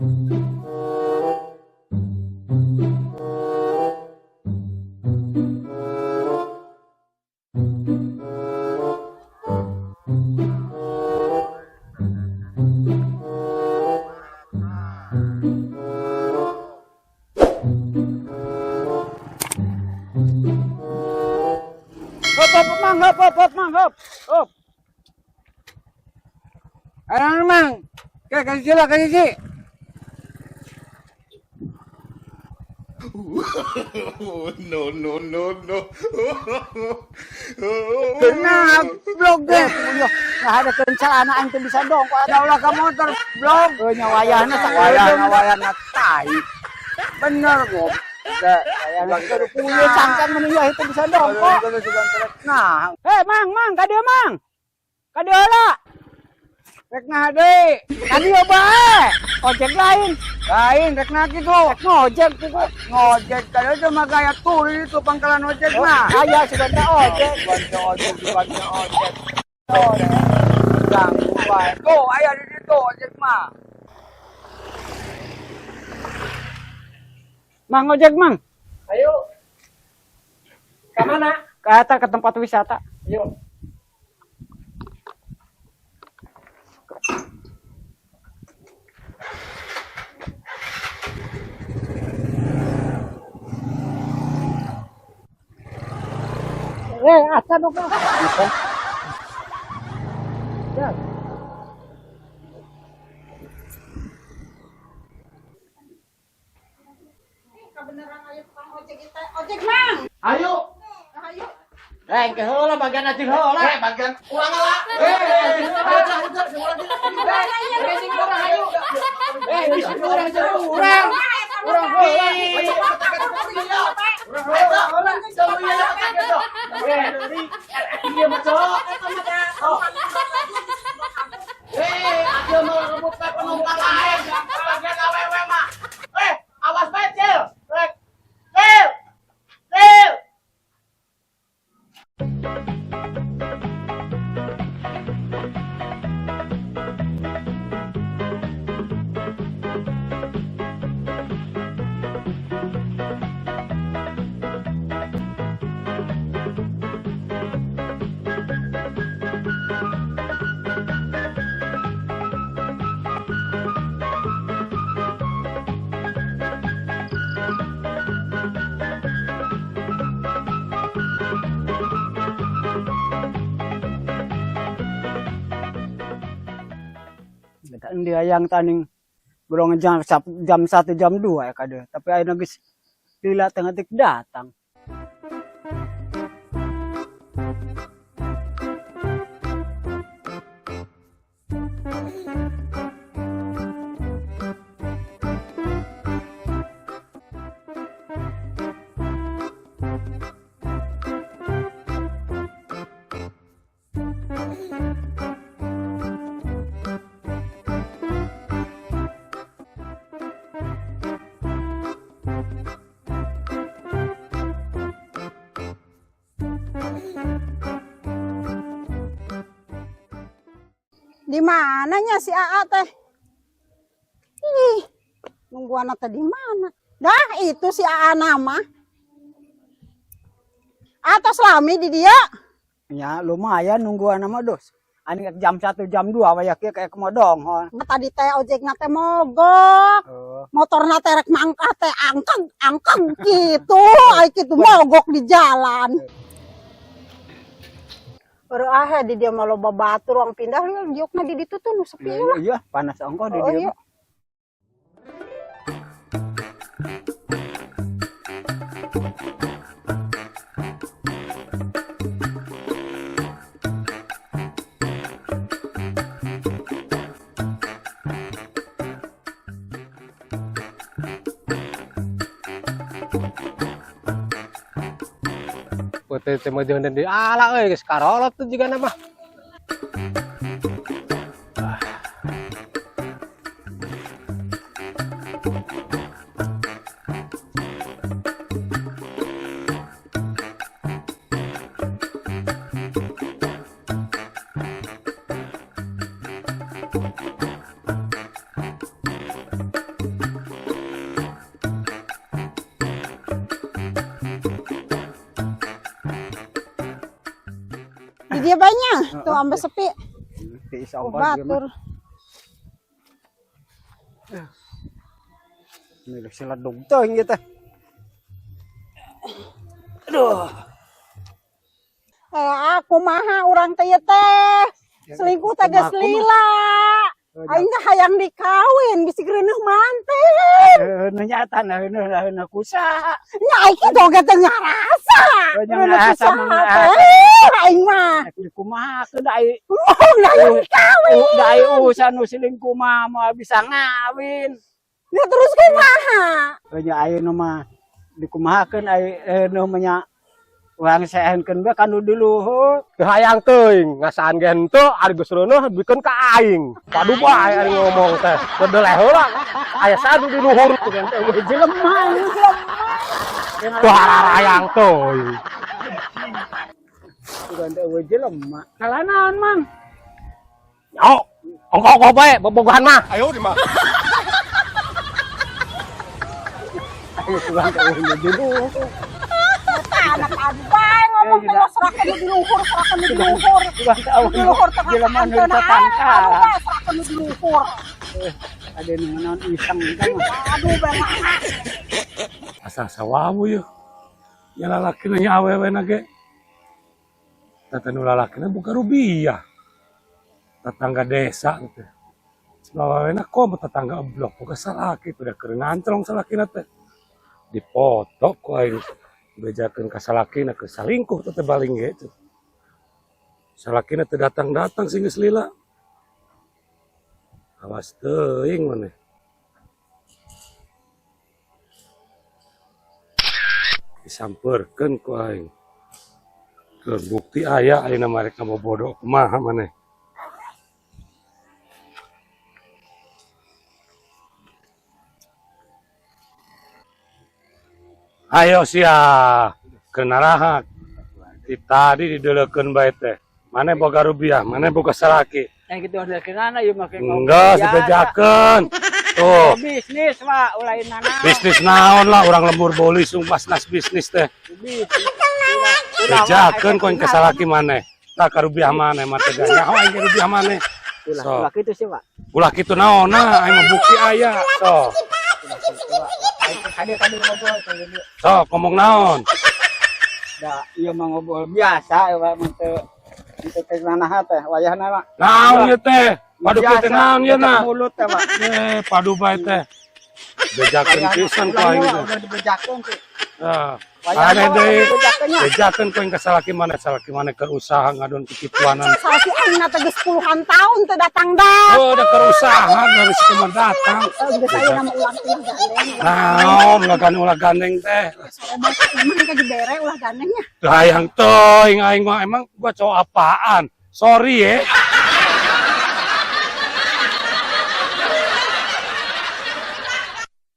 Hop, hop, Mang, hop, hop, hop, Mang, hop. Hop. Ayo, Mang. Oke, kasih sila, kasih si. No, no, no, no. Nah, blog deh. Nah, ada celana aing teu bisa dong. Kok ada ulah ka motor, blog. Heuh nya wayahna wayahna wayahna tai. Bener goblok. Wayahna kudu puyuh cangkang mun ieu itu bisa dong kok. Nah, eh Mang, Mang, ka dieu Mang. Ka dieu heula. Rek nah deui. Ka dieu bae. Ojek lain. Lain rek nah kitu. Rek ngojek kitu. Ngojek ka dieu mah gaya turi itu pangkalan ojek mah. Aya sudah teh ojek. Bantu ojek, bantu ojek. Ganggu bae. Tuh, aya di ditu ojek mah. Mang ojek, Mang. Ayo. Ke mana? Ke atas ke tempat wisata. Ayo. Eh, asa dong. Ya. Kebenaran ayo tukang ojek kita. Ojek, Mang. Ayo. Ayo. Eh, ke heula bagian acil heula. Eh, bagian urang lah. Eh, eh, bisa urang jeung urang. Urang heula. Urang heula. Eh, iya mah cok. Eh, acil mah rebut ka penumpang lain. Bagian awewe mah. Eh, awas bae, Cil. Rek. Cil. Cil. Dia yang taning belum jam jam 1 jam 2 ya kade. Tapi ayeuna geus lila tengah tik datang. Di mananya si AA teh? Ih, nungguan teh di mana? Dah itu si AA nama. Atau selami di dia? Ya lumayan nungguan nama dos. Ani jam 1 jam 2 waya kieu kayak kemodong. Nah, tadi teh ojek teh mogok. Oh. Motorna teh rek mangkah teh angkeng angkeng gitu. Ai kitu mogok di jalan. Baru ah di dia mah loba batur ruang pindah diukna di ditu tuh nu sepi Iya, lah. iya, panas ongkoh di Oh, dia. iya. Putih teh mah jeung di ala euy geus karolot tuh juga nama. Banyak tuh ambe sepi. Tiis Oh, ongkos ieu mah. batur. Milik siledug teuing ieu teh. Aduh. Eh, aku maha urang teh ieu teh. Selingkuh teh geus Kumaha, kumaha? lila. Aing teh hayang dikawin bisi geuneuh manten. Nu nyata na heueuh heueuh kusaha. Nya aing kitu oge teh ngarasa. Oh, nya Geuneuh ngarasa, kusaha mah ngarasa. teh. Aing mah. Tapi kumaha keun da ai Oh, hayang dikawin. Da ai urusan nu selingkuh mah moal bisa ngawin. Ya terus kumaha? Nya ayeuna mah dikumahakeun ai nu mah nya urang seehankeun bae ka nu di luhur. Teu hayang teuing, ngasaan ge henteu, ari geus reuneuh bikeun ka aing. Padu bae ari ngomong teh. Bedeleh heula. Aya sadu di luhur teh teh eueuh Jelema. Teu hararayang teuing. Bukan teh eueuh jelema. Kalah naon, Mang? Nyaho, ongkoh-ongkoh bae bobogohan mah. Ayo di mah. Ayo urang teh eueuh di luhur. Anak padu bae ngomong teh serakeun nu di luhur, serakeun nu di luhur. Urang teh eueuh Di luhur teh jelema nu teh tatangkal. serakeun nu di luhur. Ada nu naon iseng kan mah. Aduh, bae mah. Asa sawawu yeuh. Ya lalakina nya awewe na ge. Tata nu lalakina boga rubiah. Tetangga desa teh. Awewena komo tetangga blok boga salaki teh da keur ngantrong salakina teh. Dipoto ku aing bejakeun ka salakina keur salingkuh teh teh baling ge teh. Salakina teh datang-datang sih geus lila. Awas teuing maneh. Disampeurkeun ku aing. Keur bukti aya ayeuna mereka bobodo kumaha maneh. Ayo sia keur naraha. Ti tadi dideleukeun bae teh. Maneh boga rupiah, maneh boga salaki. Yang kitu ada kenana ieu mah Enggak, dibejakeun. Tuh, Bisnis, Pak, ulain nana. Bisnis naon lah orang lembur boli sumpah nas bisnis teh. Bisnis. Bejakeun ku aing ka salaki maneh. Tah ka rupiah maneh mah teh nyaho aing ge rupiah maneh. Ulah, So. ulah kitu sih, Pak. Ulah kitu naonna aing mah bukti aya. So, Kade kade ngobrol teh ieu. sok ngomong naon. Da ieu mah ngobrol biasa ieu mah teu teu teh nanaha teh wayahna, Pak. Naon ieu teh? Padu kieu teh naon ieu na? Mulut teh, Pak. Eh, padu bae teh. Bejakeun pisan ku aing teh. Udah dibejakeun sih. Tah. Wayahna Aneh deui. dibejakeunnya. Bejakeun ku aing ka salaki maneh, salaki maneh keur usaha ngadon kikituanan. Salaki aing na teh geus puluhan tahun teu datang datang. Oh, udah keur usaha dari situ mah datang. Eh, geus aya nama ulah ulah gandeng. Naon ulah gandeng ulah gandeng teh. Emang emang ka dibere ulah gandengnya. Teu hayang teuing aing mah, emang gua cowok apaan? Sorry ya.